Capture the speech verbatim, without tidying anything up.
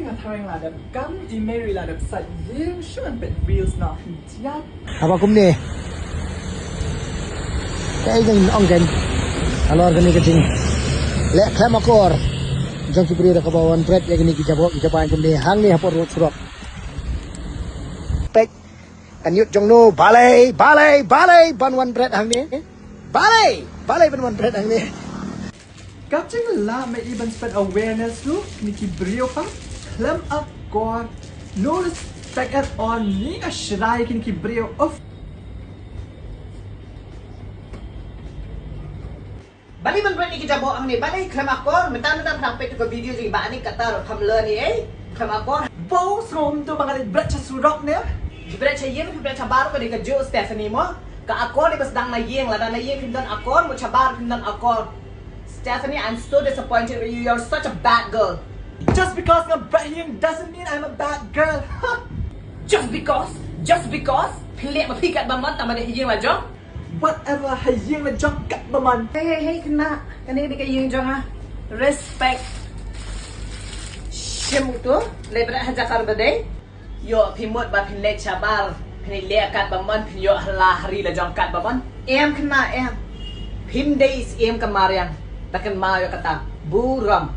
Nga tharai la dep kam i Mary la dep sait ïing shuh ban peit reels noh. Jia. Haba kumne. Kaei jong ong ken. Halor kane ka jing. Leh khlem akor. Jong ki briew da kaba wan bret ïa kine ki jabok ki jaban kumne hangne hapoh road surok. Peit. Kan ïoh jong no balei balei balei ban wan bret hangne. Balei balei ban wan bret hangne. Ka jinglah ma i ban spread awareness ruh kine ki briew pat khlem akor. No respect at all. Ni nga shrai kine ki briew of. Balei ban bret ïa ki jabok hangne, balei khlem akor, mynta mynta pynang peit ka video jong i Bah Anik kata ruh kham leh ni ei, khlem akor. Bau sngewthuh ba nga dei bret sha surok ne. Phi bret sha ïing, phi bret sha bar, ka dei kajuh Stephanie mo. Ka akor dei ba sdang na ïing, lada na ïing phim don akor, mut sha bar phim don akor. Stephanie, I'm so disappointed with you. You're such a bad girl. Just because nga bret ha ïing doesn't mean I'm a bad girl. Just because, just because phi leh ma phi katba mon tang ba dei ha ïing la jong. Whatever, ha ïing la jong katba mon. Hey hey hey khynnah, kane ka dei ka ïing jong nga. Respect. Shim uto, leh bret ha jaka ba dei. Ïoh phi mut ba phin leit shabar, phin leh katba mon, phin ïoh ha la ha ri la jong katba mon. Em khynnah em. Phim dei syiem ka mariang. Da kynmaw ïa kata. Burom.